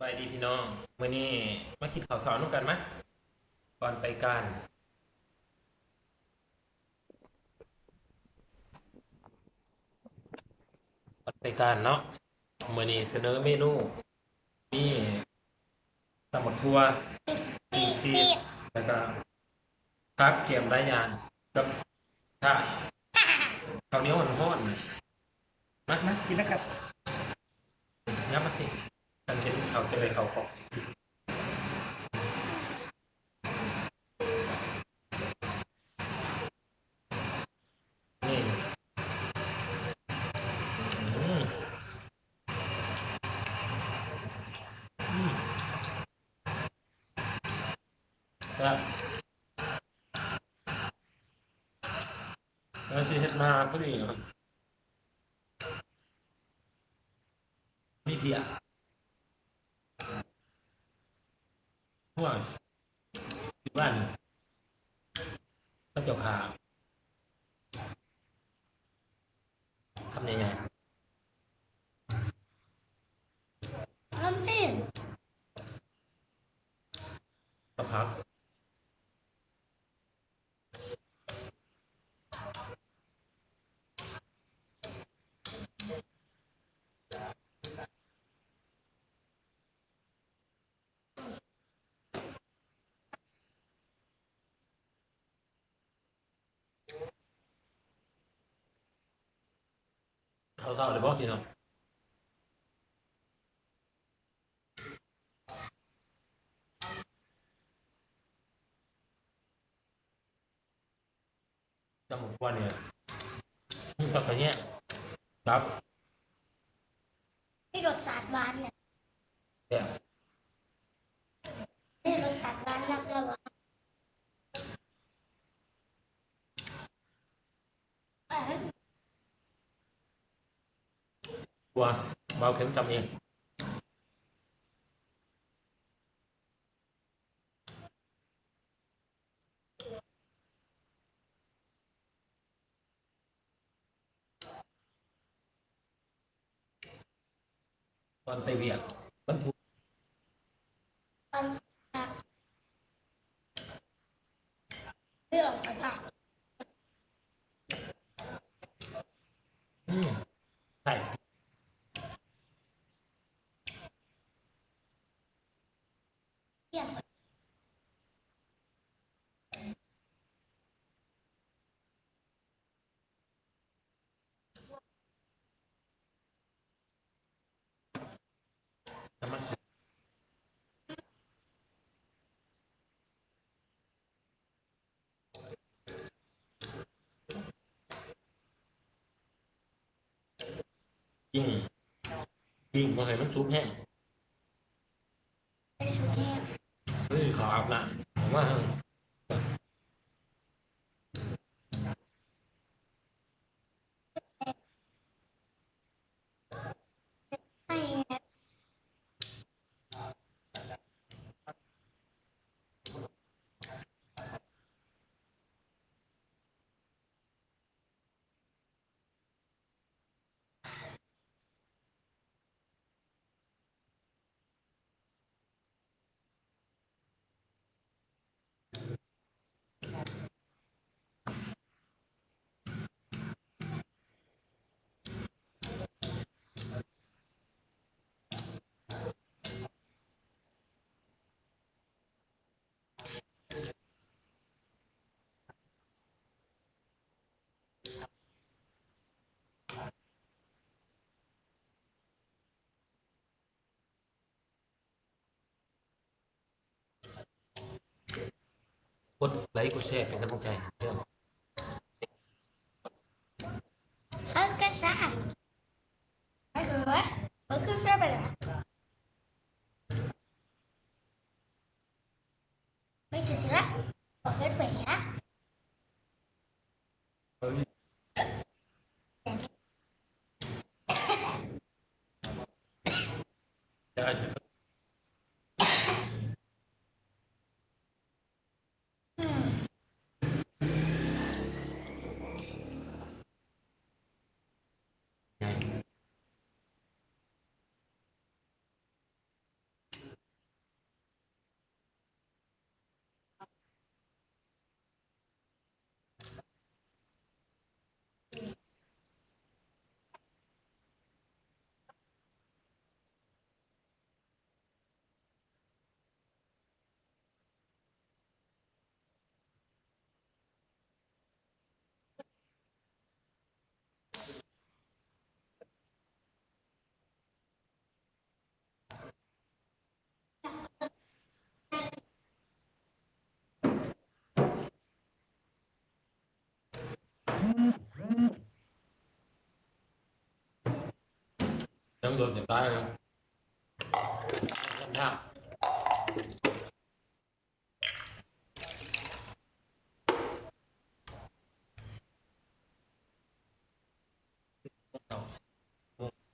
ບາຍດີພີ່ນ້ອງ, ມື້ນີ້ມາກິນເຂົ້າເຊົ້ານຳກັນມາ ກ່ອນໄປການ ກ່ອນໄປການເນາະ. ມື້ນີ້ສະເໜີເມນູ ມີຕຳບັກຖົ່ວ ປີ້ງຊີສ ແລ້ວກະຜັກແກ້ມຫຼາຍຢ່າງ ກັບ ຖ້າ ເຂົ້າໜຽວຮ້ອນໆ ມາ ມາກິນນຳກັນ. ຫຍັບມາພີ້ ຄັນເຫັນເຂົ້າຈະໄດ້ເຂົ້າກ້ອງ. ນີ້ ອືມ ອືມ ແຊບ. ແລ້ວຊິເຮັດມາພໍດີເນາະ ມີເບຍ ໂອ້ຍ ຢູ່ບ້ານເຂົາເຈົ້າຂ້າຄຳໃຫຍ່ໆ ຄຳນີ້ ກັບຜັກ. ເຂົ້າເຊົ້າໄດ້ບໍ່ພີ່ນ້ອງ? ຕຳບັກຫວານນີ້ ມີຜັກກະແຍງ ຄັບ ມີລົດຊາດຫວານ ແຊບ ມີລົດຊາດຫວານນຳ ແລ້ວຫວານ ກວ່າ ເບົາເຂັມຈຳເອງ. ຕອນໄປວຽກວັນພຸດ ອືມ ໃຊ່. ປີ້ງ ປີ້ງບໍ່ໃຫ້ມັນສຸກແຮງ ໄດ້ສຸກແຮງ ເອີ ເຂົ້າອາບນ້ຳ ອອກມາ. ກົດໄລກົດແຊເປັນກຳລັງໃຈໃຫ້ເດີ. ເອົາກະຊາ ໄປເຖາະ ເອົາກະຊາໄປເຖາະ. ໄປກະຊາ ບໍ່ເຮັດໄປຫຍັງ? ໃຫຍ່. ຍັງໂດນເສຍຕາຍຢູ່ ທາງ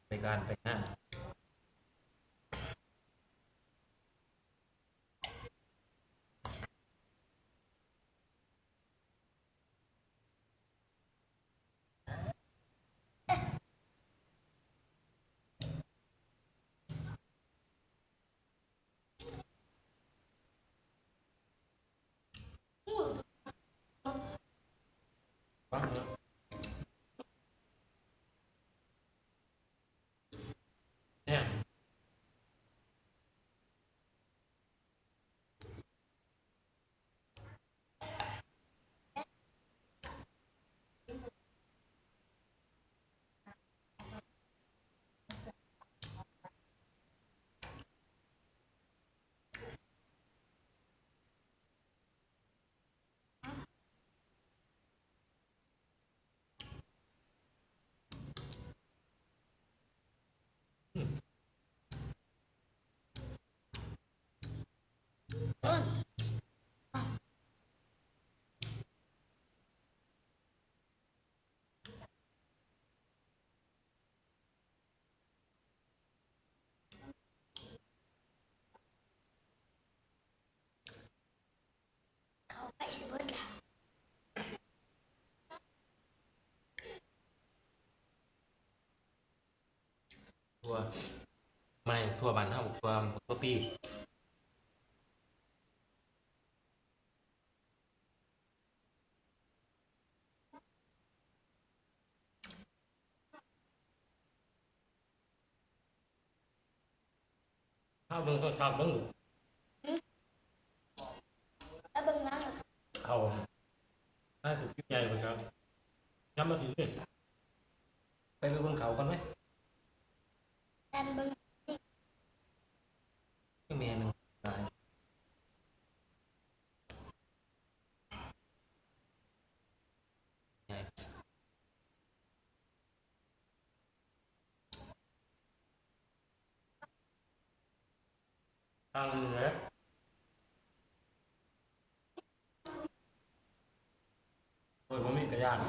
ໄປການໄປງານ. ເຂົ້າໄປຊິເບິດລະ ຖົ່ວ ມາໃນຖົ່ວບ້ານເຮົາ ຖົ່ວ ຖົ່ວປີ. ເຮົາເບິ່ງຄັກໆເບິ່ງລູກ ອືມ ໄປເບິ່ງນຳ ເອົາ ໃຫ້ຖືກຄລິບໃຫຍ່ວ່າຊັ້ນ ນຳມາດີເດ້ ໄປ ໄປເບິ່ງເຂົາກ່ອນໄໝ ແມ່ນເບິ່ງ ແມ່ນ ທາງນີ້ແຫຼະ ໂອ້ຍ ບໍ່ມີກະຢ້ານ.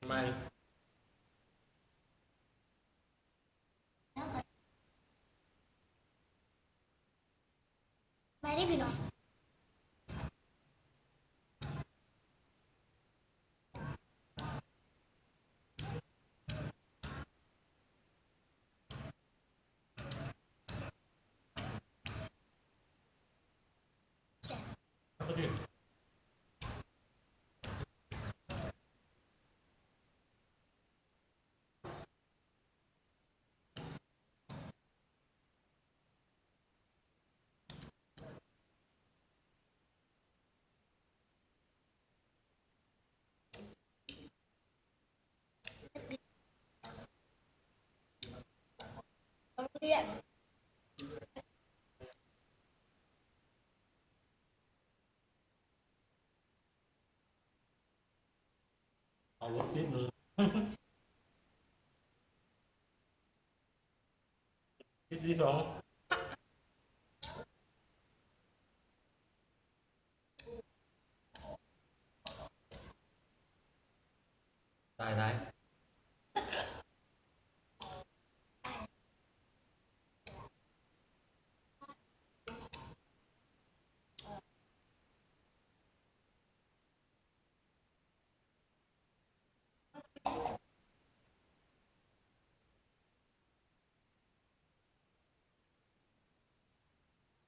ໃໝ່ ໄປເດ້ພີ່ນ້ອງ. ເອົາລົດຕິດມື ທິດທີສອງ ຕາຍ ຕາຍ.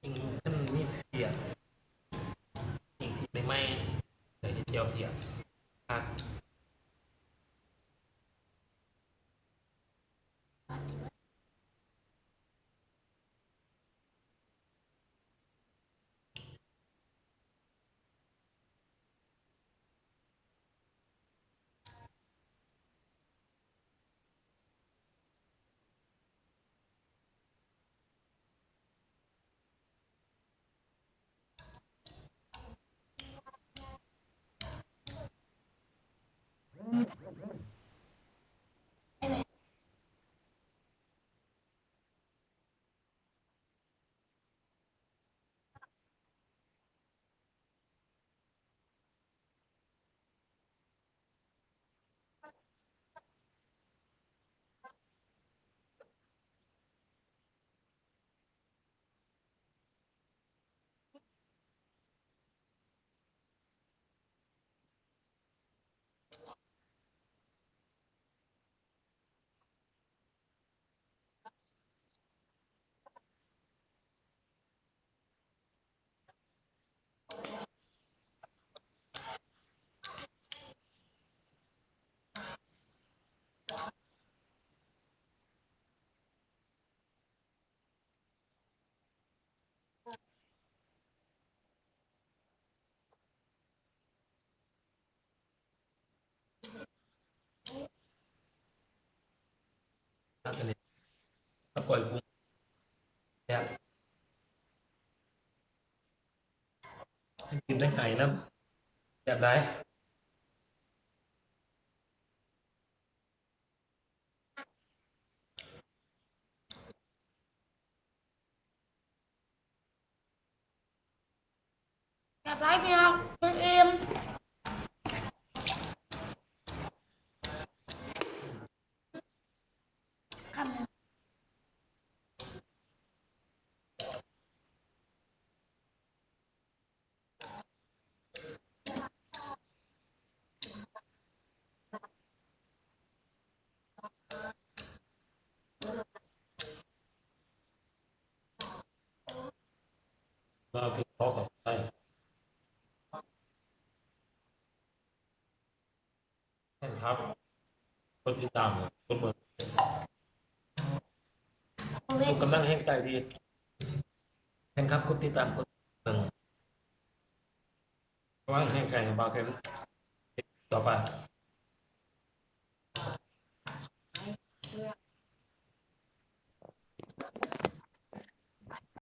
ອີງຄັນມີເປຍກ ອີງທີ່ໃໝ່ໆ ກໍເຮັດແຈ່ວເປຍກ ຄັກ. ເ ກັບກ້ອຍກຸ້ງ ແຊບ ທັງກິນທັງໄອນຳ ແຊບຫຼາຍ. ແຊບຫຼາຍພີ່ນ້ອງ ກິນອີ່ມ ຄຳໜຶ່ງ. ມາເພງຂໍຂອບໃຈ ແຟນຄລັບ ກົດຕິດຕາມ ກົດເບິ່ງ ເປັນກຳລັງແຮງໃຈດີ ແຟນຄລັບ ກົດຕິດຕາມ ກົດເບິ່ງ ເພາະວ່າແຮງໃຈໃຫ້ບ່າວແຄມຕໍ່ໄປ.